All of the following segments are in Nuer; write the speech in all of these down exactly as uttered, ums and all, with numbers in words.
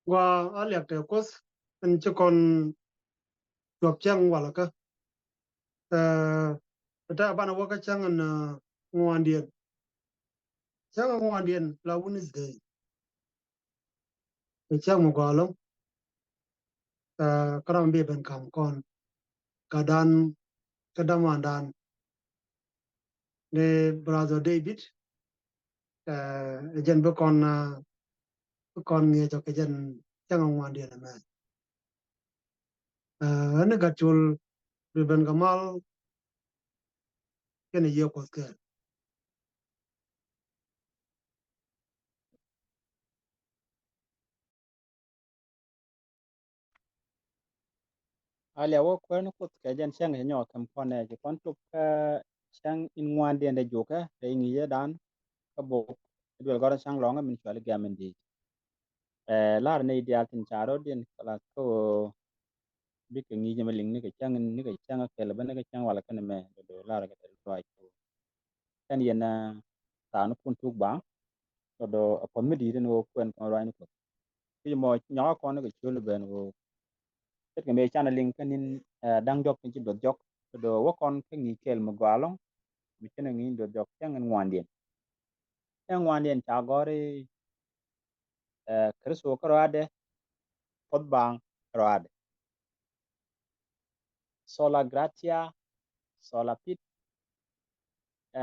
Gua a liak tɛ Kuoth in ci kɔn cuɔp cäŋ walɛ kä. Ɛ, ta banɛ wä kä cäŋ in, ɛ, ŋuandiɛn. Cäŋ in ŋuandiɛn la Wednesday. Ɛ cäŋ mi gɔaa ɛlɔ̱ŋ. Ɛ, kä ram bi ben kam kɔn kä dan, kä damandan ni brother David. Ɛ, jɛn bi kɔn, ɛ, bi kɔn ŋi̱eec ɔ kɛ jɛn cäŋ in ŋuandiɛn ɛmɛ. Ɛ, ni Gatcol bi ben kɛ mal kɛnɛ Yiëë Kuɔth kɛɛl. A liak wä kuäär ni Kuoth kɛ jɛn cäŋ cɛ nyɔk kɛm kɔn ɛ ci kɔn tok kä cäŋ in ŋuandiɛn dee jukä te iŋi̱i̱cä dan kä bok duel gɔrä cäŋ lɔŋä min cuali gɛm in di̱i̱t. Ɛ, lar ni diaal tin ca rɔ̱diɛn kɛ la kä ɣöö bikɛ ŋi̱i̱cä mi liŋ ni kɛ cäŋ, ni kɛ cäŋ a kɛl bä ni kɛ cäŋ walɛ kɛn mɛ do̱do̱ lar kɛ tɛt ruac kä ɣöö kɛn yɛn, ɛ, thaaknikun tuk baŋ. Do̱do̱ a puɔ̱th mi di̱i̱t ɛn ɣöö kuɛn kɔn ruac ni Kuoth. Kiɛ mɔ nyɔkä kɔn kɛ ciöl ben ɣöö ce̱tkɛ mëë canɛ liŋ kä ni̱n, ɛ, da̱ŋ diɔ̱k ni ci duɔth jɔk. Do̱do̱ wä kɔn kä ŋi̱i̱c kɛl mi gɔaa ɛlɔ̱ŋ mi cin ɛ ŋi̱i̱c duɔth jɔk cäŋ in ŋuandiɛn. Cäŋ in ŋuandiɛn ca gɔ̱r i̱, ɛ, Kritho kärɔaadɛ, puɔ̱th baŋ kärɔaadɛ. Sola gratia, sola fide. Ɛ,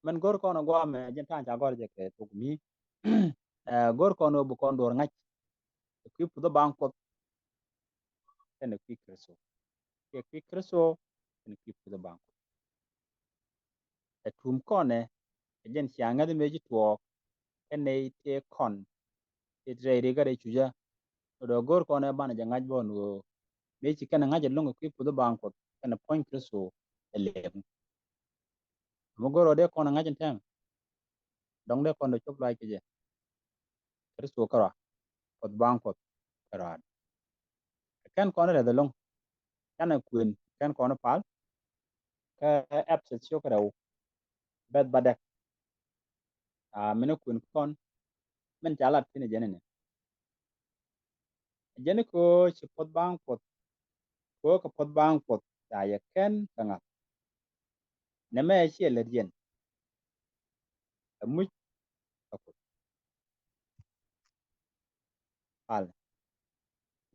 min go̱r kɔn ɛ guamɛ jɛn ta̱a̱ ca gɔ̱r jɛ kɛ thok mi. Ɛ, go̱r kɔn ɛ bi kɔn duɔ̱ɔ̱r ŋa̱c kɛ kui̱ puth baŋ Kuɔth kɛnɛ kui̱ Kritho. Kɛ kui̱ Kritho kɛnɛ kui̱ puth baŋ Kuɔth. Ɛ tum kɔn ɛ, ɛ jɛn cia ŋäth mëë ci tuɔɔk kɛnɛ tëë kɔn tëë rɛy ri kä rɛy cucä. Do̱do̱ go̱r kɔn ɛ banɛ jɛ ŋa̱c bä ɛn ɣöö mëë ci kɛn ɛ ŋa̱c ɛlɔ̱ŋ kɛ kui̱ puth baŋ Kuɔth kɛnɛ puɔ̱ny Kritho ɛ lɛɛk. Ɛmɛ go̱r ɣöö dee kɔn ɛ ŋa̱c ɛn tɛmɛ. Dɔ̱ŋ dee kɔn dee cop lɔaac kɛ jɛ. Kritho kärɔa, puɔ̱th baŋ Kuɔth kärɔa. Kɛn kɔn rɛth ɛlɔ̱ŋ. Canɛ kuën kɛn kɔn pal kä Ɛpɛthäth ciök rɛw bɛth bädäk. A, min kuën kɔn min ca lat thi̱n ɛ jɛn ɛnɛ. Jɛn kɛ ɣöö ci puɔ̱th baŋ Kuɔth, kɛ ɣöö kɛ puɔ̱th baŋ Kuɔth ca yɛ kɛn kɛ ŋa̱th. Nɛmɛ ciɛ lät yɛn. Ɛ muc ɛ Kuoth. Pal.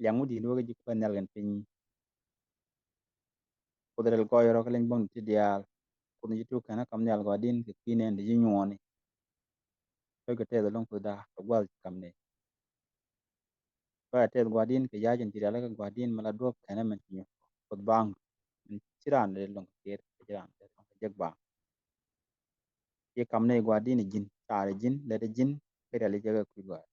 Liaŋ wä di̱i̱n wä kä ji̱ kuɛn nhial kɛn piny. Kuoth rɛl gɔɔy rɔ kä leny buɔ̱ŋ ti diaal. Kuoth ni ji̱ tuk kɛn kä kam nhial gɔaa di̱n kɛ kui̱ nɛn ti ji̱ nyuɔɔni. Pek kɛ tɛth ɛlɔ̱ŋ Kuoth da̱a̱ kɛ gua̱th kam ni. Bä tɛth gua̱di̱n kɛ ya̱c in ti rialikä gua̱di̱n mi la duɔ̱p kɛnɛ min ci nyuɔ̱th Kuoth baŋ. Min ci raan dee lɔŋ kɛ kiɛɛr, ci raan dee lɔŋ kɛ jek baŋ. Ci kam nɛy gua̱di̱n ji̱n, car ji̱n, lɛt ji̱n, kɛ riali jek kɛ kui̱ gua̱a̱r.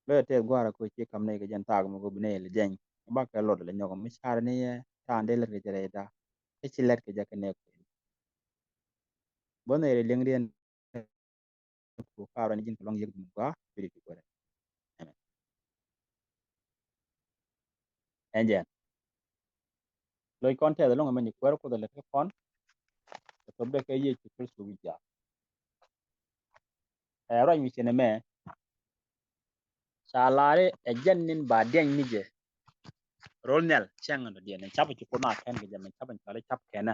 Lɔ tɛth gua̱a̱r kɛ ci kam nɛy kɛ jɛn thaak mi go̱o̱p nɛy lɛ jɛny. Bakɛ lɔt lɛ nyɔk mi car ni yɛ, raan dee lɛt kɛ jɛ rɛy da̱a̱. Kä ci lɛt kɛ jɛ kɛ nɛy kui̱. Bä nɛy rɛ liŋ riɛn ku kaarɔ ni ji̱n kɛ luaŋ yek Mugua, Spirit ti Kuäär. Amen. Ɛn jɛn. Loc kɔn tɛth ɛlɔ̱ŋ ɛmɛ ni Kuäär Kuoth ɛ lät kä kɔn. Kɛ thop dɛ kɛ Yecu Kritho wi̱c jaak. Ɛ ruac mi cin ɛmɛ. Ca lar i̱ ɛ jɛn nin ba diɛny ni jɛ. Rol nhial cäŋ ɛn dɔ̱diɛn. Ɛn cap ci Kuoth na kɛn kɛ jɛ mɛ cap ɛn cɔal i̱ cap kɛnä.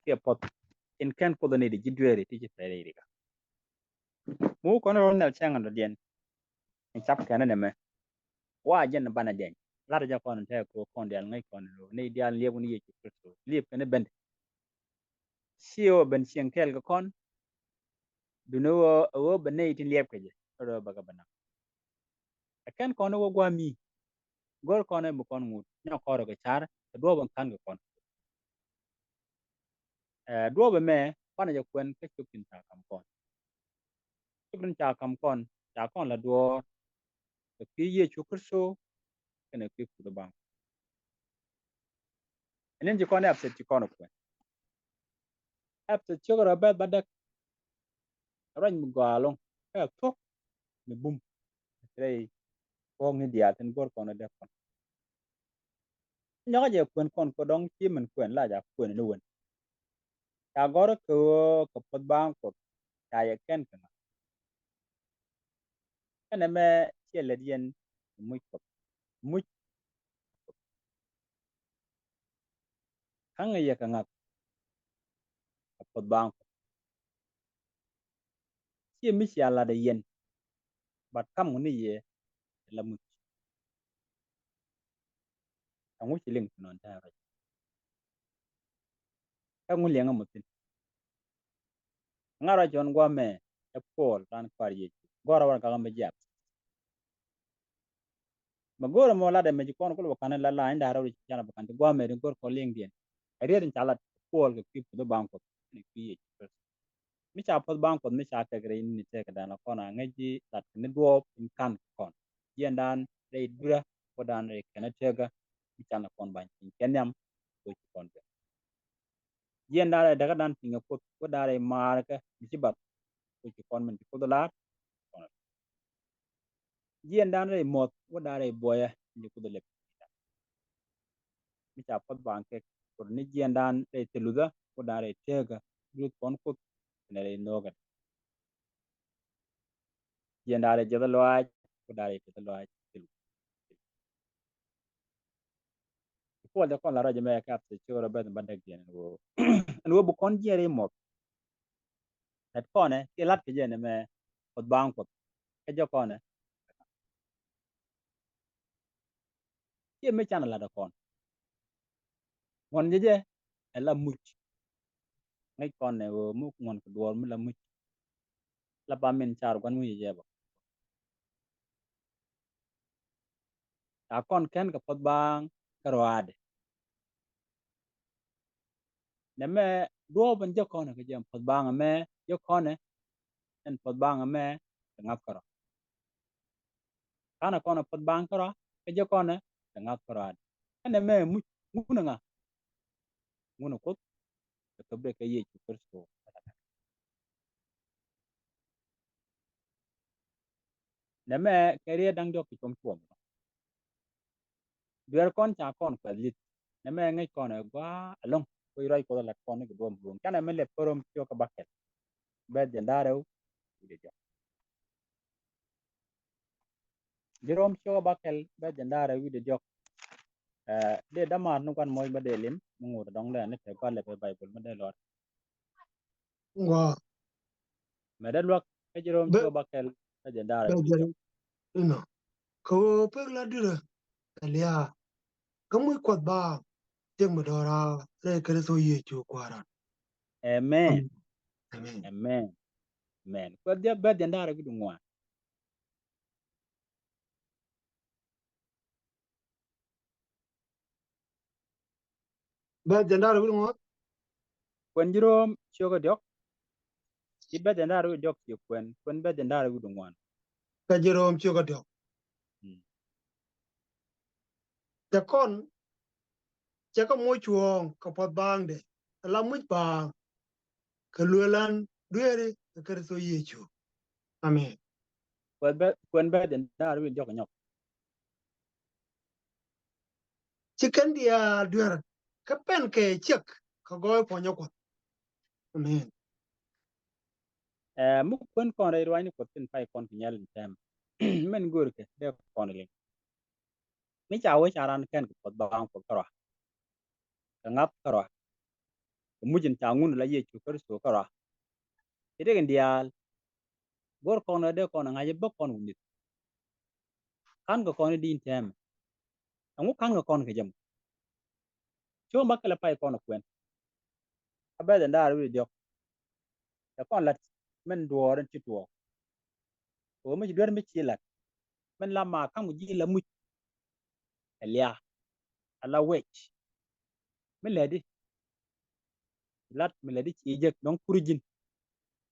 Kiɛ puɔth in kɛn Kuoth ni di ji̱ dueeri ti ci pɛr iri ka. Mu kɔn rol nhial cäŋ ɛn dɔ̱diɛn. Ɛn cap kɛnä nɛmɛ. Wa jɛn banɛ diɛny. Lar jɛ kɔn tɛk kɛ kɔn diaal ŋäc kɔn lo̱ ni diaal liep ni Yecu Kritho. Liep kɛn i̱ bɛn. Ci ɣöö ben cieŋ kɛɛl kɛ kɔn. Duni ɣöö ɛ ɣöö ben nɛy tin liɛp kɛ jɛ rɔ bɛ kɛ bɛ naŋ. Ɛ kɛn kɔn i̱ wä gua̱a̱ mi go̱r kɔn i̱ bi kɔn ŋut nyɔk kɔn rɔ kɛ car kɛ duɔ̱ɔ̱p in ka̱n kɛ kɔn. Ɛ duɔ̱ɔ̱p ɛmɛ kuanɛ jɛ kuɛn kä cop tin ca ka̱m kɔn. Cop tin ca ka̱m kɔn ca kɔn la duɔ̱ɔ̱r kɛ kui̱ Yecu Kritho kɛnɛ kui̱ Kuoth baŋ. Ɛn in ci kɔn Ɛpɛthäth ci kɔn kuɛn. Ɛpɛthäth ciök rɔ bɛth bädäk. Ruac mi gɔaa ɛlɔ̱ŋ kä thuɔ̱k ni bum. Rɛy thuɔ̱k ni diaal tin go̱r kɔn dee kɔn. Nyɔkä jɛ kuɛn kɔn kɛ dɔ̱ŋ ci min kuɛn la ja kuɛn ni wän. Ca gɔ̱r kɛ ɣöö kɛ puɔth baaŋ Kuɔth ca yɛ kɛn kɛ ŋa̱. Kɛnɛ mɛ ciɛ lät yɛn muc Kuɔth. Muc. Ka̱ŋ yɛ kɛ ŋa̱th kɛ puɔth baaŋ Kuɔth. Ciɛ mi cia lat ɛ yɛn, but kam ŋuni yɛ ɛ la muc. Ɛŋu ci liŋ ti nɔn tɛ̈ ruac? Kä ŋu liɛŋä mɔ thi̱n? Ŋa̱ ruac ɣän guamɛ ɛ Puɔl ran kɔaar Yecu. Gɔ̱rä wän kakä mi jiap. Mɛ go̱o̱rä mɔ latdɛ mɛ ci kɔn kulɛ bä ka̱n la la in da̱rä wä ci canɛ bä ka̱n ti guamɛ ti go̱r kɔ liŋdiɛn. Ɛ riet in ca lat Puɔl kɛ kui̱ puɔth baaŋ Kuɔth ni kui̱ Yecu Kritho. Mi ca puɔth baaŋ Kuɔth mi ca kɛk rɛy ni tëëkädan la kɔn a ŋäc ji̱ lat kɛ ni duɔɔp in ka̱n kɔn. Jiɛndan rɛy durä, wädan rɛy kɛn a tëëkä, mi can la kɔn ba̱ny piny kɛ nhiam, kɛ ci kɔn bɛ. Jiɛndan rɛy däkädan piŋ ɛ Kuoth, wädan rɛy maarkɛ mi ci bath, kɛ ci kɔn min ci Kuoth la̱r. Jiɛndan rɛy muɔth, wädan rɛy buɔyä, mi ci Kuoth lɛp. Mi ca puɔth baaŋ kɛ, kɛ ni jiɛndan rɛy thil luthä, wädan rɛy tëëkä, luth kɔn Kuoth, kɛnɛ rɛy nhöökä. Jiɛndan rɛy jiɛth lɔaac, wädan rɛy jiɛth lɔaac, thil. Puɔl jɛ kɔn la ruac mɛ kɛ apth cik rɔ beth ba däk jiɛn ɛn ɣöö, ɛn ɣöö bi kɔn jiɛn rɛy muɔth. Lat kɔnɛ kiɛ lat kɛ jɛ nɛmɛ puɔth baaŋ Kuɔth. Kä jɛ kɔnɛ kiɛ mi canɛ lat kɔn. Ŋuɔn jɛ jɛ ɛ la muc. Ŋäc kɔn nɛ ɣöö mi ŋuɔn kɛ duɔɔr mi la muc. La ba min car gua̱n wi̱c jɛ bä. Ca kɔn kɛn kɛ puɔth baaŋ kä rɔaadɛ. Nɛmɛ duɔɔp ɛn jɛ kɔnɛ kɛ jɛ puɔth baaŋ ɛmɛ jɛ kɔnɛ. Ɛn puɔth baaŋ ɛmɛ kɛ ŋa̱th kärɔa. Kanɛ kɔnɛ puɔth baaŋ kärɔa kɛ jɛ kɔnɛ kɛ ŋa̱th kärɔaadɛ. Ɛn ɛmɛ muc ŋunɛ ŋa̱. Ŋunɛ Kuoth kɛ thöpdɛ kɛ Yecu Kritho. Nɛmɛ kɛ riet da̱ŋ diɔ̱k kɛ cuɔm cuɔm. Duer kɔn ca kɔn kuɛth li̱th. Nɛmɛ ŋäc kɔn ɛ gua̱a̱ ɛlɔ̱ŋ. Kui̱ ruac Kuɔth ɛ lat kɔn ni kɛ duɔ̱ɔ̱m ruɔ̱ŋ. Canɛ mi lɛp kä Rom ciök kä bäkɛl. Bɛth jiɛn da̱ŋ rɛw wi̱cdɛ diɔ̱k. Ji̱ Rom ciök kä bäkɛl bɛth jiɛn da̱ŋ rɛw wi̱cdɛ diɔ̱k. Ɛ, dee dämaar ni gua̱n moc bä dee lim mi ŋot dɔ̱ŋ lɛ ni te gua̱n lɛ pɛ Baibol mi dee lɔr. Ŋuɔ. Mɛ dee luäk kä Ji̱ Rom ciök kä bäkɛl bɛth jiɛn da̱ŋ rɛw wi̱cdɛ diɔ̱k. Inɔ. Kɛ ɣöö pek la dui̱rä kɛ lia̱a̱. Kä muc Kuɔth baaŋ thiek mi dɔ̱raar rɛy Kritho Yecu Kua̱ran. Amen. Amen. Amen. Amen. Kuɛth jɛ bɛth jiɛn da̱ŋ rɛw wi̱cdɛ ŋuan. Bɛth jiɛn da̱ŋ rɛw wi̱cdɛ ŋuan. Kuɛn Ji̱ Rom ciök kä diɔ̱k. Ci bɛth jiɛn da̱ŋ rɛw wi̱cdɛ diɔ̱k ci kuɛn. Kuɛn bɛth jiɛn da̱ŋ rɛw wi̱cdɛ ŋuan. Kä Ji̱ Rom ciök kä diɔ̱k. Mm. Cɛ kɔn, cɛ kɛ moc cuɔ̱ɔ̱ŋ kɛ puɔth baaŋdɛ, ala muc baaŋ, kɛ luel an dueeri kɛ Kritho Yecu. Amen. Kuɛn bɛ, kuɛn bɛth jiɛn da̱ŋ rɛw wi̱cdɛ diɔ̱k kɛ nyɔk. Ci kɛn diaal duer kä pɛn kɛ ciek kɛ gɔɔy puɔ̱nyä Kuɔth. Amen. Ɛ, mi kuɛn kɔn rɛy ruaacni Kuɔth tin pay kɔn kɛ nyal in tɛm. Mɛn go̱o̱rkɛ dee kɔn liŋ. Mi ca wee ca ran kɛn kɛ puɔth baaŋ Kuɔth kärɔa. Kɛ ŋa̱th kärɔa. Kɛ muc in ca ŋun la Yecu Kritho kärɔa. Ci dee kɛn diaal. Go̱r kɔn dee kɔn ŋa̱c bä kɔn wä mi̱th. Ka̱n kɛ kɔn i̱ di̱i̱n tɛmɛ. Ɛŋu ka̱n kɛ kɔn kɛ jɛ mɔ? Cuɔ̱ŋ bä kɛlɛ pay kɔn ɛ kuɛn. A bɛth jiɛn da̱ŋ rɛw wi̱cdɛ diɔ̱k. Cɛ kɔn la̱t min duɔ̱ɔ̱r in ci tuɔɔk. Kɛ ɣöö mi ci duer mi ci la̱t. Min la ma ka̱m ji̱ la muc. Ɛ lia̱a̱. Ala wec. Mi lɛt i̱. Lat mi lɛt i̱ ci jek dɔ̱ŋ kur ji̱n.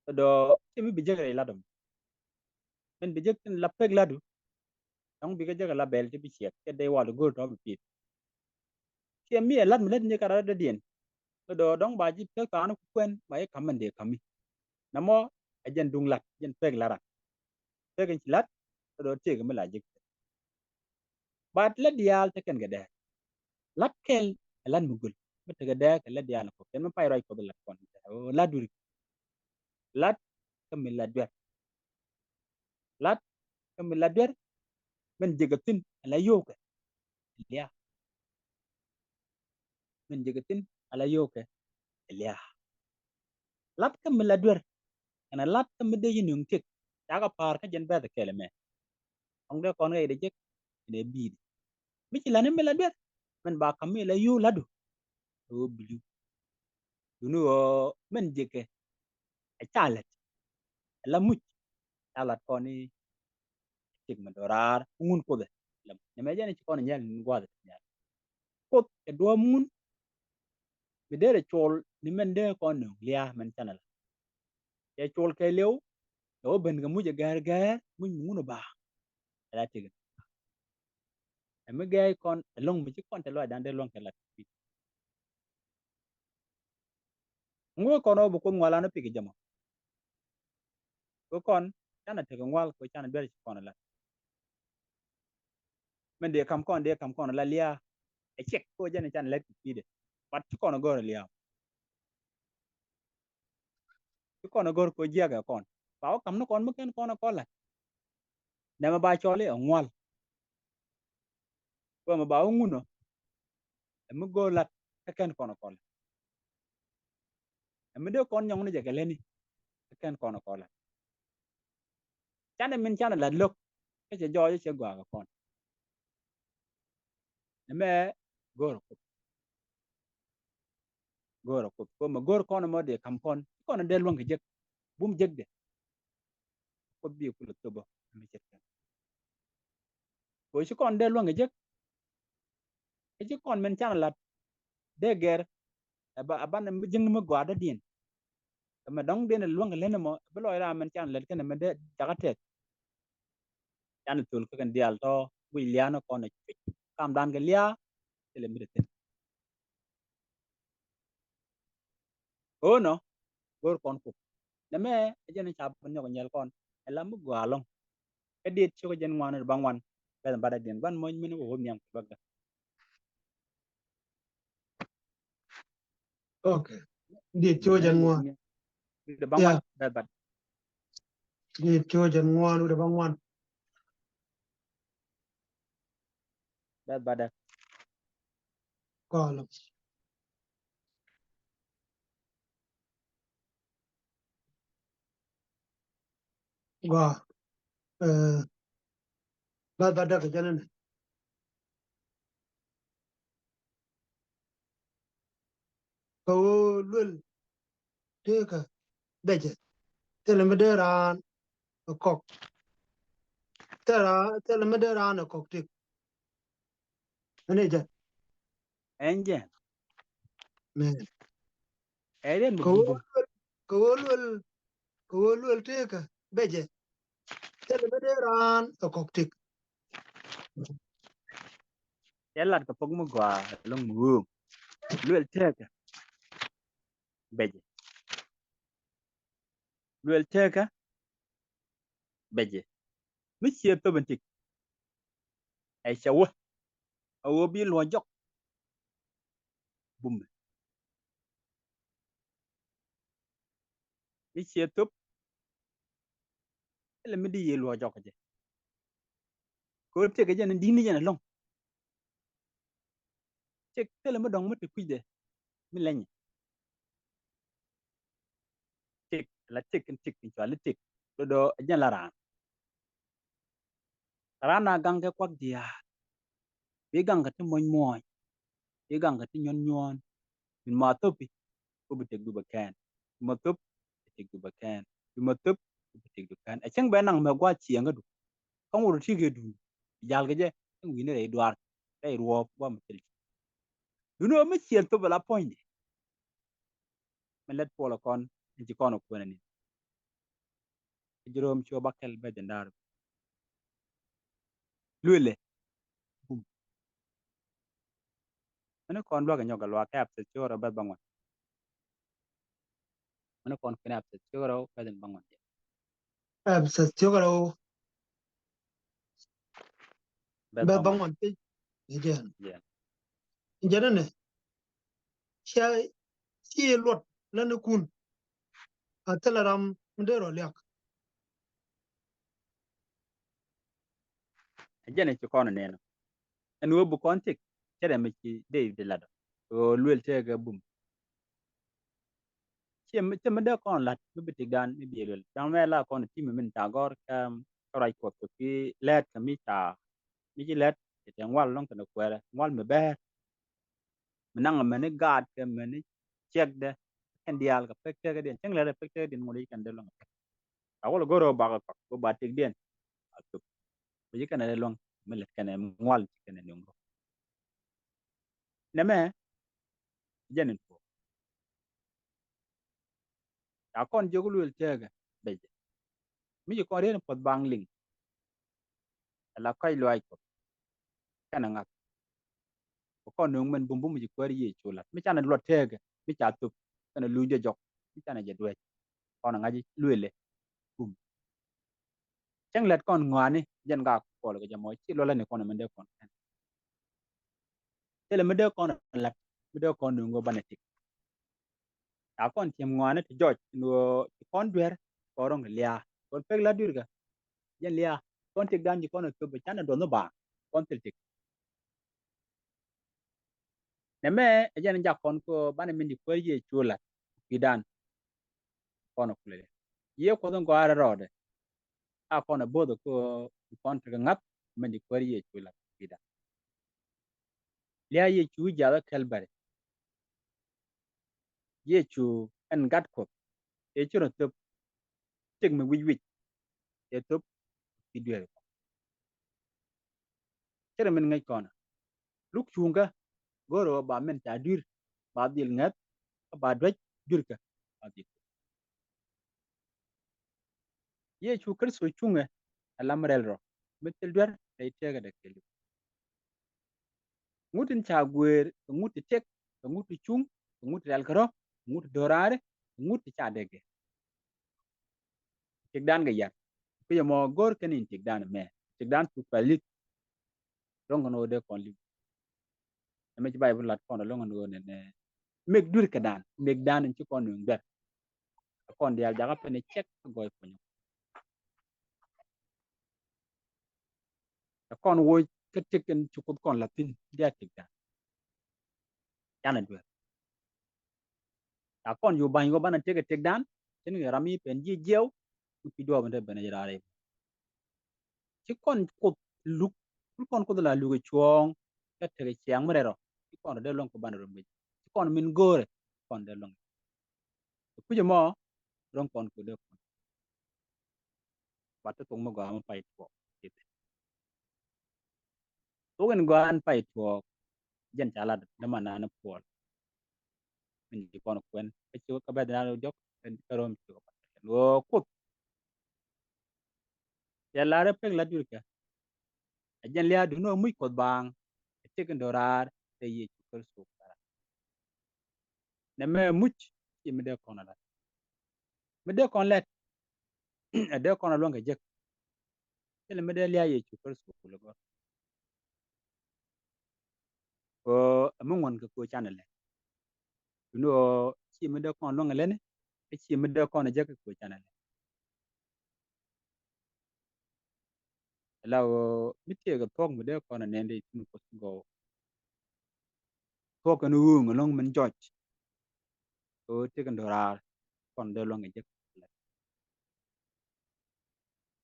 Tɔ dɔ̱ ci mi bi jek rɛy lat ɔm. Min bi jek tin la pek latdu. Dɔ̱ŋ bikɛ jek la bɛl ti bi ciɛk kɛ dee wal go̱o̱r tɔ bi pi̱i̱th. Kiɛ mi ɛ lat mi lät ni kɛ rat dɔ̱diɛn. Tɔ dɔ̱ dɔ̱ŋ ba ji̱ pek ka̱n ku kuɛn ba ji̱ ka̱m min dee ka̱mi. Namɔ ɛ jɛn duŋ lat jɛn pek lat ran. Pek in ci lat tɔ dɔ̱ tëëk mi la jek. Bat lät diaal te kɛn kɛ dee. Lat kɛl ɛ lat mi göl mi tekɛ dee kɛ lät diaal kɔ kɛn mi pay ruac Kuɔth lat kɔn. Lat duri. Lat kä mi lat duer. Lat kä mi lat duer. min jek ɛ thi̱n ala yio̱o̱kɛ lia̱a̱. Min jek ɛ thi̱n ala yio̱o̱kɛ lia̱a̱. Lat kä mi la duer kɛnɛ lat kä mi dee ji̱ nuŋ tiek. Cakɛ pa̱a̱r kä jɛn bɛ̈th kɛl ɛmɛ. Ɔŋ dee kɔn ɣɛy dee jek kɛnɛ bi̱i̱di. Mi ci la̱t ni mi la duer min ba ka̱m mi la yio̱o̱ la̱tdu. Ɣöö biliw duni ɣöö min jek ɛ ca lät. Ɛ la muc ca lat kɔn i̱ tik mi do̱raar ŋun kuothɛ. Nɛmɛ jɛn ci kɔn nyɛl ni gua̱th nyɛl. Kuoth ɛ duɔ̱ɔ̱p ŋun mi dee rɛ cuɔl ni mɛn dee kɔn nöŋ lia̱a̱ mɛn canɛ la. Cɛ cuɔl kɛ liɛw ɛ wä ben kɛ muc ɛ gɛr gɛr muc mi ŋun ɛ ba. Ɛ la tik ɛ mi gɛɛc kɔn ɛ lo̱ŋ mi ci kɔn te lɔcdan dee luɔ̱ŋ kɛ lat. Ŋuɔ kɔn ɔ bi Kuoth ŋual an ɔ pik jɛ mɔ. Kɛ kɔn canɛ tekɛ ŋual kɛ canɛ duer ci kɔn lat. Mɛn dee kam kɔn dee kam kɔn la lia̱a̱. Ɛ cɛk kɛ jɛn canɛ lɛt kɛ pi̱i̱dɛ. But ci kɔn gɔr lia̱a̱. Ci kɔn gɔr kɛ jiakɛ kɔn ba wä kam ni kɔn mi kɛn kɔn kɔn lat. Nɛmɛ ba cɔl i̱ ɛ ŋual. Kuɛ mɛ ba wä ŋun ɔ ɛ mi go̱o̱r lat kä kɛn kɔn kɔn lat. Ɛ mi dee kɔn nyɔŋni jɛ kɛ leni kä kɛn kɔn kɔn lat. Canɛ min canɛ lat lo̱k kä cɛ jɔɔc cɛ gɔaa kɛ kɔn. Nɛmɛ go̱o̱r ɛ Kuoth. Go̱o̱r ɛ Kuoth kɛ mɛ go̱o̱r kɔn mɔ dee kam kɔn kɔn dee luäŋ kɛ jek. Bum jek dee Kuoth bi kulɛ thop ɔ mi ce̱tkɛ. Kɛ ci kɔn dee luäŋ kɛ jek. Kɛ ci kɔn min canɛ lat dee gɛr. Ɛ ba ɛ ban ji̱ŋ mi gɔaa dɔ̱diɛn. Kɛ mɛ dɔ̱ŋ diɛn ɛ luäŋ kɛ len ɛmɔ ɛ bi lɔc ram min canɛ lat kɛn ɛmɛ dee jakä tɛth. Canɛ thol kä kɛn diaal tɔ̱ wi̱c lia̱a̱n kɔn ɛ cuc kamdan kɛ lia̱a̱. Thilɛ mi dee thi̱n. Ɣöö nɔ go̱o̱r kɔn Kuoth. Nɛmɛ ɛ jɛn ca bi nyɔk nyɛl kɔn ɛ la mi gɔaa ɛlɔ̱ŋ. Kä diet cio̱k ɛ jɛn ŋuan ɛ ba ŋuan. Bɛth ba dee diɛn guan mɔc min wä wä nhiam kɛ bäkdä. Okay. Diet cio̱k ɛ jɛn ŋuan. Wi̱cdɛ ba ŋuan bɛth ba. Diet cio̱k ɛ jɛn ŋuan wi̱cdɛ ba ŋuan. Bɛth ba dee. Kɔlɔ. Gɔaa. Ɛ, bɛth ba dee kɛ jɛn ɛnɛ. Kɛ ɣöö luel tekä becɛ thilɛ mi dee raan ɛ kɔk. Thilɛ, thilɛ mi dee raan ɛ kɔk tik. Ɛn i̱ jɛn. Ɛn jɛn. Mɛ. Ɛ riɛn mi kɛ ɣöö bum bum. Luel, kɛ ɣöö luel, kɛ ɣöö luel tekä becɛ thilɛ mi dee raan ɛ kɔk tik. Cɛ lat kɛ pok mi gɔaa lo̱ŋ mi ɣööŋ. Luel tekä becɛ. Luel tekä becɛ. Mi ciɛ thop in tik. Ɛ cɛ wä. A wä bi luɔ jɔk. Bumɛ. Mi ciɛ thop. Thilɛ mi di yɛ luɔ jɔk jɛ. Kɛ ɣöö tëëkɛ jɛn in di̱t ni jɛn ɛlɔ̱ŋ. Tëëk thilɛ mi dɔ̱ŋ mi te kui̱dɛ mi lɛnyɛ. Tëëk la tëëk in tëëk in cuali tëëk do̱do̱ ɛ jɛn la raan. Raan na gaŋ kɛ kuak diaal. Bi gaŋ kɛ ti muɔ̱ny muɔ̱ny. Bi gaŋ kɛ ti nyuɔ̱n nyuɔ̱n. Min ma thop i̱ ko bi tëk dup ɛ kɛn. Min ma thop bi tëk dup ɛ kɛn. Min ma thop bi tëk dup kɛn. Ɛ cäŋ bɛ naŋ mɛ gua̱a̱th ciɛŋ kä du. Kä ŋot ti kɛ du. Bi jal kɛ jɛ cäŋ wi̱ni rɛy duaar rɛy ruɔɔp gua̱a̱th mi thil. Duni ɣä mi ciɛl thop ala puɔ̱nydɛ. Mi lät puɔl ɛ kɔn in ci kɔn ɛ kuɛn ɛ ni. Ɛ ji̱ ro̱o̱m ci ɣä bakɛl bɛ jɛn da̱a̱r. Luelɛ. Bum. Mini kɔn luak in nyɔk a luak kɛ Ɛpɛsɛth ciök rɛw bɛth ba ŋuan. Mini kɔn kɛn Ɛpɛsɛth ciök rɛw bɛth in ba ŋuan. Ɛpɛsɛth ciök rɛw bɛth ba ŋuan. Bɛth ba ŋuan. Jɛn. Jɛn. Jɛn ni. Cia, ci luɔt lɛ ni kun. A thilɛ ram mi dee rɔ liak. Ɛ jɛn ɛ ci kɔn ɛ nɛn ɔ. Ɛn ɣöö bi kɔn tëk cɛ rɛm ɛ ci dee di lat ɔ. Ɣöö luel tëëkɛ bum. Ciɛ mi, ciɛ mi dee kɔn lat mi bi tëkdan mi bi luel. Da̱ŋ mɛ la kɔn ɛ ti̱mɛ min ca gɔ̱r kɛ, kɛ ruac Kuɔth kɛ kui̱ lɛɛt kɛ mi ca, mi ci lɛɛt cɛ tɛ ŋual lɔ̱ŋ kɛn ɛ kuɛɛrɛ ŋual mi bɛɛr. Mi naŋ amäni gaatkɛ amäni ciɛkdɛ kɛn diaal kɛ pek tëkädiɛn. Cäŋ lɛt ɛ pek tëkädiɛn ŋuɔ̱t i̱ kɛn dee luäŋ ɛ pek. Ca wä lɛ go̱r ɣöö bakɛ kɔak kɛ ba tëkdiɛn a thöp. Bi ci kɛn ɛ dee luäŋ mi lät kɛn ɛ ŋual ci kɛn ɛ nöŋ rɔ. Nɛmɛ jɛn in tuɔɔk. Ca kɔn jiök luël tëëkɛ bɛcɛ mi ci kɔn riet in puɔth baŋ liŋ. Ala kɔc luaac Kuɔth kɛnɛ ŋa̱th. Kɛ kɔn nööŋ mɛn bum bum mi ci Kuäär Yecu la̱t mi canɛ luɔt tëëkɛ mi ca thöp kɛnɛ luny jɛ jɔk mi canɛ jɛ dueec. Kɔn ŋa̱c luëlɛ bum. Cäŋ lät kɔn ŋɔaani jɛn gak kuɔl kɛ jɛ mɔ ci luɔlä ni kɔn mɛn dee kɔn kɛn. Thilɛ mi dee kɔn la̱t mi dee kɔn nööŋ ɣöö banɛ tëk. Ca kɔn tiɛm ŋɔaani ti jɔc in ɣöö ci kɔn duer kɔn ro̱ŋ kɛ lia̱a̱ kɔn pek la̱t duer kɛ. Jɛn lia̱a̱ kɔn tëkdan ci kɔn a thöp canɛ duɔth ni baaŋ kɔn thil tëk. Nɛmɛ ɛ jɛn jak kɔn kɛ banɛ min di Kuäär Yecu la̱t kui̱dan. Kɔn kulɛ lia̱a̱ Yiëë Kuɔth in gɔaa rɛl rɔɔdɛ. A kɔn a bo̱o̱th kɛ kɔn tekɛ ŋa̱th min di Kuäär Yecu la̱t kui̱dan. Lia̱a̱ Yecu wi̱c jiath kä Kɛlbɛri. Yecu ɛn gat Kuɔth ëë ci rɔ thöp tëk mi wi̱c wi̱c ëë thöp ki dueeri kɔn. Cɛ rɛ min ŋäc kɔn luk cuŋkä go̱o̱rɛ ɣöö ba min ca dui̱r ba dhil ŋäth kä ba duäc dui̱rkä ba dhil. Yecu Kritho cuŋɛ ɛ lam rɛl rɔ mi thil duer rɛy tëëkädɛ kɛ li̱w. Ŋut in ca guëër kɛ ŋut ti tëk kɛ ŋut ti cuŋ kɛ ŋut ti rɛl kärɔ̱ kɛ ŋut ti do̱raari kɛ ŋut ti ca dee gɛr. Tëkdan kɛ yar kui̱c ɛmɔ go̱r kɛn in tëkdan mɛ tëkdan thuk pɛl li̱th. Ro̱ŋ kɛn ɣöö dee kɔn li̱w. Ɛmɛ ci Bayböl lat kɔn ɛlɔ̱ŋ ɛn ɣöö nɛnɛ mɛk dui̱r kɛ dan mɛk dan in ci kɔn nööŋ duer. Ɛ kɔn diaal jakä pɛn ɛ cɛk kä gɔɔy puɔ̱nyɔ. Ɛ kɔn woc kä tëk in ci Kuoth kɔn la̱th thi̱n diaal tëkdan. Canɛ duer. Ca kɔn cu ba̱ny kɔ banɛ tëk ɛ tëkdan cin kɛ ram i̱ pɛn ji̱ jiɛw. Mi kui̱ duɔɔp in te ben ɛ ji̱ raar i̱ ci kɔn Kuoth luk. Ci kɔn Kuoth la luk ɛ cuɔ̱ɔ̱ŋ kä tekɛ ciaŋ mi rɛl rɔ ci kɔn rɔ dee luäŋ kɛ banɛ röm kɛ ci kɔn min go̱o̱rɛ ci kɔn dee luäŋ. Kɛ kui̱c ɛmɔ ro̱ŋ kɔn kɛ dee kɔn. Bat ti thok mi gɔaa mi pay tuɔɔk. Thok in gɔaa in pay tuɔɔk. Jɛn ca lat däman naan Puɔl. Min ci kɔn kuɛn kä ci kä bɛth naan jɔk kä ro̱m ci kɔ pat kɛn ɣöö Kuoth. Cɛ lar ɛ pek lat dui̱rkɛ. Ɛ jɛn lia̱a̱ duŋni ɣöö muc Kuɔth baaŋ ɛ tëk in do̱raar tɛ Yecu Kritho. Nɛmɛ muc ci mi dee kɔn a lat mi dee kɔn lɛt. Ɛ dee kɔn a luäŋ kɛ jek. Thilɛ mi dee lia̱a̱ Yecu Kritho kul ɛ gɔr. Kɛ ɛ mi ŋuɔ̱n kɛ kɛ canɛ lɛt. Duŋni ɣöö ci mi dee kɔn a luäŋ kɛ lɛni kä ci mi dee kɔn a jek kɛ kɛ canɛ lɛt. La ɣöö mi tëëkɛ thuɔ̱k mi dee kɔn a nɛn dee cin Kuoth gɔw. Thuɔ̱k kɛn ɣööŋ ɛlɔ̱ŋ min jɔc. Ɣöö tëëkɛ do̱raar kɔn dee luäŋ kɛ jek.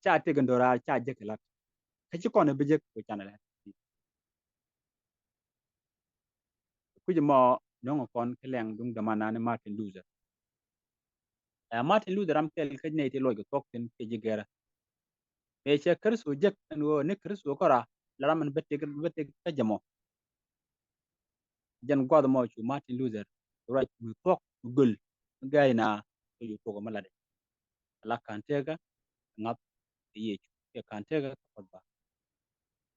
Ca tëëkɛ do̱raar ca jek kɛ lat kä ci kɔn ɛ bi jek kɛ canɛ lɛt. Kui̱c ɛmɔ nöŋ kɔn kä lɛŋ duŋ däman naan Martin Luther. Ɛ Martin Luther ram kɛl kä nɛy ti lɔc kɛ thuɔ̱k thi̱n kɛ ji̱ gɛrä. Mëë cɛ Kritho jek ɛn ɣöö ni Kritho kɔra la ram ɛn bä tëk bä tëk kä jɛ mɔ. Jɛn gua̱th ɛmɔ cu Martin Luther ruac mi thuɔ̱k mi göl mi gɛɛc na kɛ cu thuɔ̱k mi latdɛ. Ala ka̱n tëkä ŋa̱th kɛ Yecu kɛ ka̱n tëkä kɛ Kuoth ba.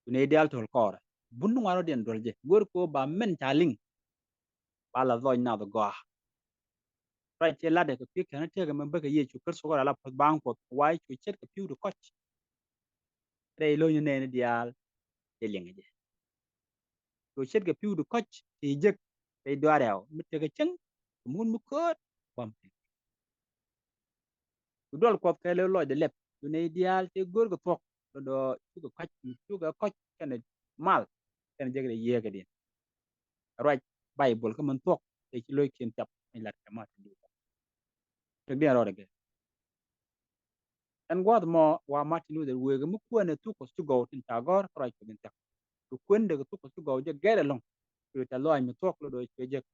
Cu nɛy diaal to̱l kɔɔrɛ bun ŋuan rɔ̱diɛn duɔl jɛ go̱o̱r kɛ ɣöö ba mɛn ca liŋ. Ba la dhɔc nath gɔaa. Ruac cɛ latdɛ kɛ kui̱ kɛn tëëkɛ mɛ bäkɛ Yecu Kritho kɛ rɛl a puɔ̱th baaŋ Kuɔth wa̱i̱ cu ce̱tkɛ pi̱w ti kɔ̱c. Rɛy lo̱nyni nɛɛni diaal cɛ liŋ jɛ. Cu ce̱tkɛ pi̱w ti kɔ̱c ti jek rɛy duaar rɛw mi tekɛ cäŋ kɛ mun mi kööt. Buɔ̱m ti cu duɔl Kuɔth kɛ lëë lɔcdɛ lɛp cu nɛy diaal tëë görkɛ thuɔ̱k. Lotdɔ cukɛ kɔc, cukɛ kɔc kɛnɛ mal kɛnɛ jek rɛ yiëëkädiɛn. Ruac Baibol kä min thuɔ̱k tëë ci lo̱ckiɛn thiap in lat kɛ Martin Luther. Tëkdiɛn rɔɔdɛ gɛ. Ɛn gua̱a̱th mɔ wa Martin Luther wëë kɛ mi kuɛnɛ thuk Kuɔth ci gɔw tin ca gɔ̱r kä ruac Kuɔth in thiak. Kɛ kuɛn dee kɛ thuk Kuɔth ci gɔw jɛ gɛr ɛlɔ̱ŋ. Cuɛ tɛth lɔaac mi thuɔ̱k lotdɔ cuɛ jek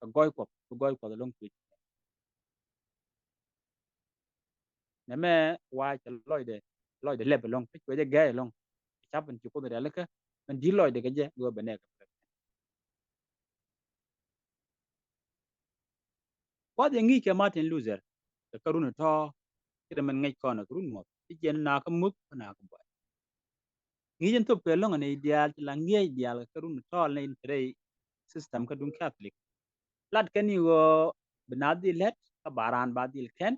kɛ gɔɔy Kuɔth, kɛ gɔɔy Kuɔth ɛlɔ̱ŋ cuɛ. Nɛmɛ wa cɛ lɔcdɛ, lɔcdɛ lɛp ɛlɔ̱ŋ kä cuɛ jɛ gɛr ɛlɔ̱ŋ. Cap in ci Kuoth rialikä min di̱t lɔcdɛ kɛ jɛ ɣöö bɛ nɛɛk kɛ. Kuath yɛ ŋi̱i̱c kɛ Martin Luther kɛ kä run tɔ̱, ci rɛ min ŋäc kɔn kɛ run muɔth, ci jiɛn na kä muth kä na kä buay. Ŋi̱i̱c in thop kɛ lo̱ŋ ni diaal, ci la ŋi̱eec diaal kɛ kä run tɔ̱ ni in kɛ rɛy system kä duŋ Catholic. Lat kɛn i̱ ɣöö bi na dhil lɛt kä ba raan ba dhil kɛn,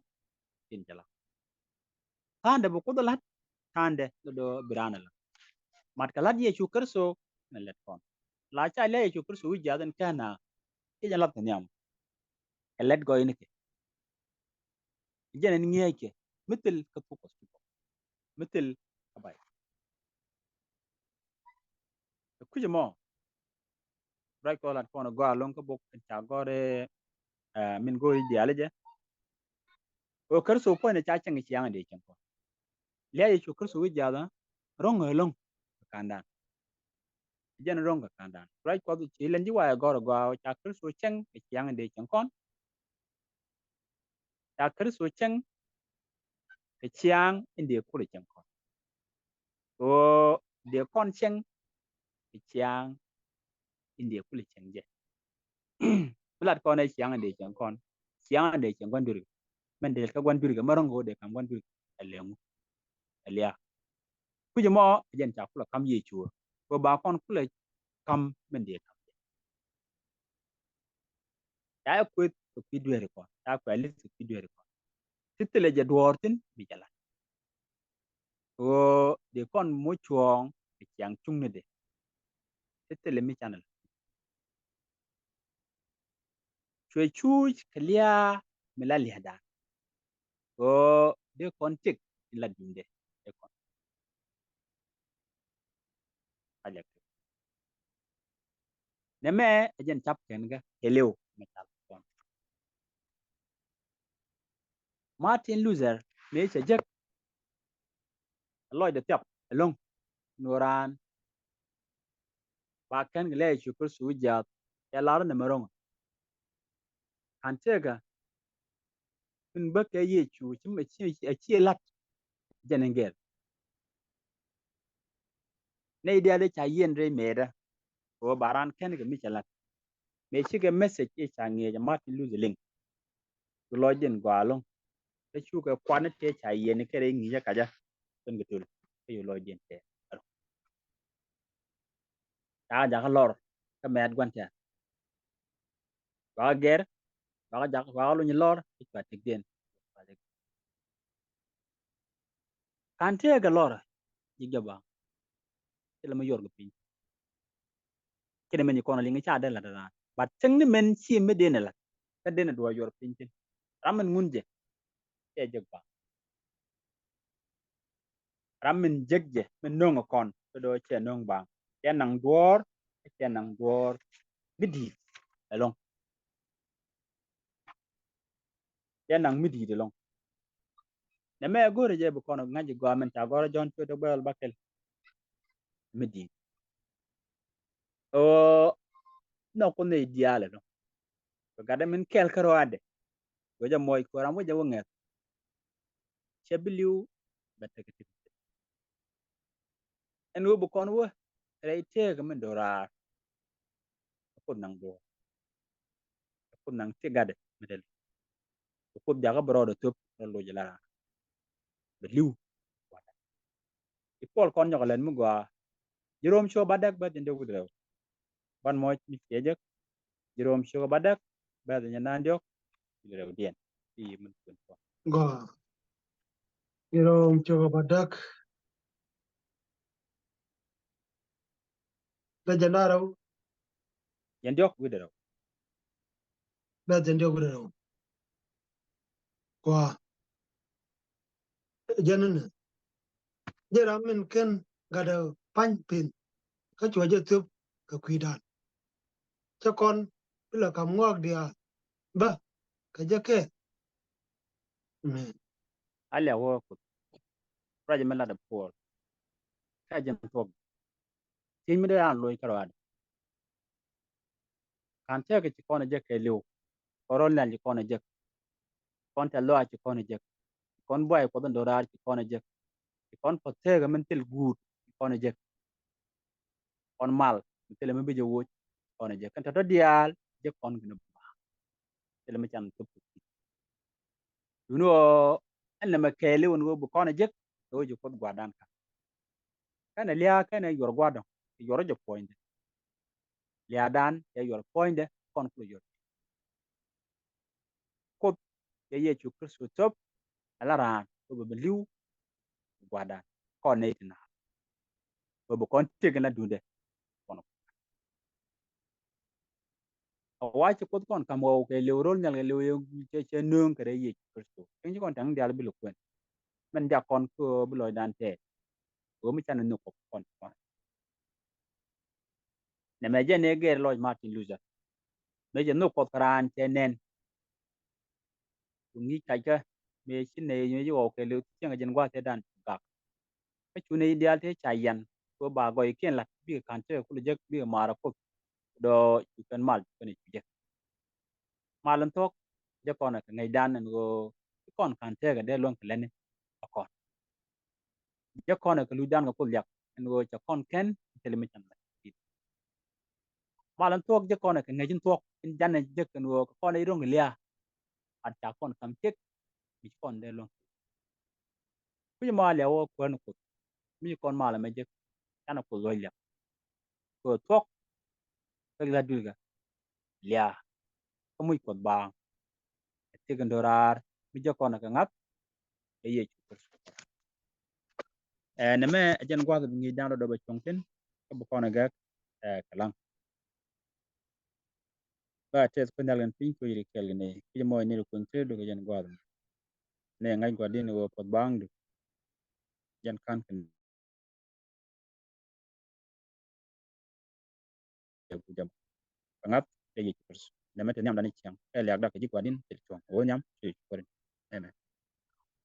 tin cɛ la. Tha̱a̱ŋdɛ bi Kuoth ɛ la̱t, tha̱a̱ŋdɛ lotdɔ bi raan ɛ la̱t. Mat kɛ la̱t Yecu Kritho, nɛ lɛt kɔn. La ca lia̱a̱ Yecu Kritho wi̱c jiath in kɛn a, i̱ jɛn la̱th kɛ nhiam. Kɛ lɛt gɔɔynikɛ. Jɛn in ŋi̱eeckɛ mi thil kä thuk Kuɔth. Mi thil kä bay. Kui̱c ɛmɔ ruac Kuɔth lat kɔn gɔaa ɛlɔ̱ŋ kä bok in ca gɔ̱r, eh, min go̱o̱ri diaal jɛ. Ɣöö Kritho puɔ̱nydɛ ca cieŋ kɛ ciaŋ in dee cieŋ kɔn. Lia̱a̱ Yecu Kritho wi̱c jiath ro̱ŋ ɛlɔ̱ŋ kɛ ka̱ndan. Jɛn ro̱ŋ kɛ ka̱ndan. Ruac Kuɔth ci lɛn ji̱ wayɛ gɔ̱r gɔaa ɣöö ca Kritho cieŋ kɛ ciaŋ in dee cieŋ kɔn. Ca Kritho cieŋ kɛ ciaŋ in dee kulɛ cieŋ kɔn. Ɣöö dee kɔn cieŋ kɛ ciaŋ in dee kulɛ cieŋ jɛ. Bi lat kɔn ɛ ciaŋ in dee cieŋ kɔn. Ciaŋ in dee cieŋ gua̱n duirkɛ. Min dee kä gua̱n duirkɛ, mɛ ro̱ŋ ɣöö dee ka̱m gua̱n duirkɛ. Ɛ lëŋu. Ɛ lia̱a̱. Kui̱c ɛmɔ ɛ jɛn ca kulɛ ka̱m Yecu. Ɣöö ba kɔn kulɛ ka̱m min dee ka̱m jɛ. Ca ɛ kueth kɛ kui̱ dueeri kɔn, ca kuɛ li̱th kɛ kui̱ dueeri kɔn. Ti thilɛ jɛ duɔ̱ɔ̱r thi̱n mi jɛ la̱t. Ɣöö dee kɔn moc cuɔ̱ɔ̱ŋ kɛ ciaŋ cuŋnidɛ. Ti thilɛ mi canɛ la̱t. Cuɛ cuuc kɛ lia̱a̱ mi la lia̱a̱dan. Ɣöö dee kɔn cik in la duundɛ. Dee kɔn. Nɛmɛ ɛ jɛn cap kɛn kä kɛɛliw mɛ cal kɔn. Martin Luther mëë cɛ jek lɔcdɛ thiap ɛlɔ̱ŋ, nuɔraan ba kɛn kɛ lɛ Yecu Kritho wi̱c jiath, cɛ lar nɛmɛ ro̱ŋ. Ka̱n tëëkä min bä kɛ Yecu ci, ci, ci la̱t jɛn in gɛr. Nɛy diaal i̱ ca yiɛn rɛy mëëdä. Kɛ ɣöö ba raan kɛn kɛ mi cɛ la̱t. Mëë cikɛ message i̱ ca ŋi̱eec ɛ Martin Luther liŋ. Cu lɔcdiɛn gɔaa ɛlɔ̱ŋ. Kä cukɛ kuan i̱ tëë ca yiɛn kɛ rɛy ŋi̱i̱cä kacä. Kɛn kɛ töl kä cu lɔcdiɛn tɛɛr. Ca jakä lɔr kä mɛ̈t gua̱n tɛ̈r. Bakä gɛr, bakä jak, bakä luny lɔr i̱ cua tëkdiɛn. Ka̱n tëëkɛ lɔr ji̱ jɔba. Thilɛ mi yuɔr kɛ piny. Kɛnɛ mɛn ci kɔn a liŋ ca dee la̱t raan. But thing ni mɛn ci mi den a la̱t. Kä den a duɔɔr yuɔr piny thin. Ram min ŋun jɛ. Cɛ jek ba. Ram min jek jɛ min no̱o̱ŋ a kɔn kä do̱ cɛ no̱o̱ŋ ba. Cɛ naŋ duɔɔr, cɛ naŋ duɔɔr mi di̱i̱t ɛlɔ̱ŋ. Cɛ naŋ mi di̱i̱t ɛlɔ̱ŋ. Nɛmɛ go̱rɛ jɛ bi kɔn ŋa̱c gɔaa min ca gɔ̱r Jɔ̱ɔ̱n ciöt ɛ bɛl ba kɛl. Mi di̱i̱t. Ɣöö nhɔk Kuoth nɛy diaal ɛlɔ̱ŋ. Kɛ gatdɛ min kɛl kä rɔaadɛ. Wecä muɔc kuɔ̱ran wecä wä ŋɛth. Cɛ bi li̱w bɛ tekɛ tekɛ. Ɛn ɣöö bi kɔn wä rɛy tëëkä min do̱raar. Ɛ Kuoth naŋ duɔ̱ɔ̱r. Ɛ Kuoth naŋ ti gatdɛ mi dee li̱w. Ɛ Kuoth jakä bi rɔɔdɛ thöp rɔ loc la raan. Bɛ li̱w. I̱ Puɔl kɔn nyɔk lɛt mi gɔaa. Ji̱ Rom cio̱k bädäk bɛ̈th jiɛn diɔ̱k wi̱cdɛ rɛw. Ban mɔc mi ciɛ jek. Ji̱ Rom cio̱k bädäk bɛ̈th jiɛn naan diɔ̱k wi̱cdɛ rɛwdiɛn. I̱ min kuën puɔl. Gɔaa. Ji̱ Rom cio̱k bädäk. Bɛ̈th jiɛn naan rɛw. Jiɛn diɔ̱k wi̱cdɛ rɛw. Bɛ̈th jiɛn diɔ̱k wi̱cdɛ rɛw. Gɔaa. Jɛn ni. Jɛ ram min ken gatdɛ pa̱ny pin, kä cuɛ jɛ thöp kɛ kui̱dan. Cä kɔn bi la ka̱m ŋɔak diaal bä kɛ jɛ kɛ. Amen. A liak wä Kuoth. Ruacɛ mi latdɛ puɔl. Kä jɛn thuɔk. Thiec mi dee raan loc kärɔaadɛ. Ka̱n tëëkɛ ci kɔn ɛ jek kɛɛliw. Kɔn rɔl nhial ci kɔn ɛ jek. Kɔn tɛ̈th lɔaac ci kɔn ɛ jek. Kɔn buay Kuɔth in do̱raar ci kɔn ɛ jek. Ci kɔn puɔ̱th tëëkɛ min thil guut ci kɔn ɛ jek. Kɔn mal min thilɛ mi bi jɛ woc ci kɔn ɛ jek. Kɛn tɔ̱tɔ̱ diaal jek kɔn kɛn baaŋ. Thilɛ mi can thop. Duŋni ɣöö ɛn nɛmɛ kɛɛliw ɛn ɣöö bi kɔn ɛ jek. Kɛ ɣöö ji̱ Kuoth gua̱a̱rdan ka̱n. Kɛnɛ lia̱a̱ kɛnɛ yuɔr gua̱a̱r dɔ̱ŋ, yuɔr jɛ puɔ̱nydɛ. Lia̱a̱dan cɛ yuɔr puɔ̱nydɛ kɔn kulɛ yuɔr. Kuoth cɛ Yecu Kritho thöp, ɛ la raan bä bɛ li̱w gua̱a̱rdan kɔn nɛy ti naath. Bä bɛ kɔn tiek in la duundɛ kɔn. A wa ci Kuoth kɔn ka̱m ɣɔw kɛ liw ro̱l nhial kɛ liw yɛ cɛ cɛ nööŋ kɛ rɛy Yecu Kritho. Cäŋ ci kɔn tɛŋ diaal bi lɛ kuɛn. Mɛn jak kɔn kä bi lɔcdan tɛɛt. Ɣöö mi canɛ nhök Kuɔth kɔn kɔn. Nɛmɛ jɛn ëë gɛɛr lɔc Martin Luther. Mëë cɛ nhök Kuɔth kä raan cɛ nɛn. Ku ŋi̱i̱c kackɛ mëë ci nɛy nyuec ɣɔw kɛ liw cieŋ jɛn gua̱a̱th tɛɛtdan gak. Kä cu nɛy diaal tëë ca yian kɛ ɣöö ba gɔykiɛn la̱t bikɛ ka̱n tëëkɛ kulɛ jek bikɛ maarä Kuoth. Dɔɔ cu kɛn mal cu kɛn cu jek. Mal in thuɔ̱k jek kɔn ɛ kɛ ŋäcdan ɛn ɣöö ci kɔn ka̱n tëëkɛ dee luäŋ kɛ lätni ɛ kɔn. Jek kɔn ɛ kɛ lucdan kɛ Kuoth liak ɛn ɣöö cɛ kɔn kɛn thilɛ mi can la̱t. Mal in thuɔ̱k jek kɔn ɛ kɛ ŋäc in thuɔ̱k in janɛ jek ɛn ɣöö kɛ kɔn ɛ i̱ ro̱ŋ kɛ lia̱a̱. At ca kɔn ka̱m ciek mi ci kɔn dee luäŋ. Kui̱c mal yɛ wä kuäär ni Kuoth mi ci kɔn mal ɛmɛ jek canɛ Kuoth luɔc liak. Kɛ thuɔ̱k kä la dui̱rkɛ lia̱a̱ kä muc Kuɔth baaŋ. Ɛ thiek in do̱raar mi jek kɔn ɛ kɛ ŋa̱th ɛ Yecu Kritho. Ɛ nɛmɛ ɛ jɛn gua̱th bi ŋi̱i̱cdan rɔ dɔp ɛ cuɔ̱ŋ thi̱n kä bi kɔn ɛ gɛk ɛ kɛ la̱ŋ. Ba tɛth kueth nhial kɛn piny kuec ri kɛl kɛn ɛ kui̱c mɔc ni ri kueth thi̱n duk ɛ jɛn gua̱th. Nɛ ŋa̱c gua̱din ɛ ɣöö puɔth baaŋdu jɛn ka̱n kɛn. Jɛ ku jɛ mɔ kɛ ŋa̱th kɛ Yecu Kritho. Nɛmɛ te nhiamdan i̱ ciaŋ kɛ liakda kɛ ji̱ gua̱din cɛ cuɔ̱ŋ ɛ ɣöö nhiam cɛ Yecu Kritho. Amen.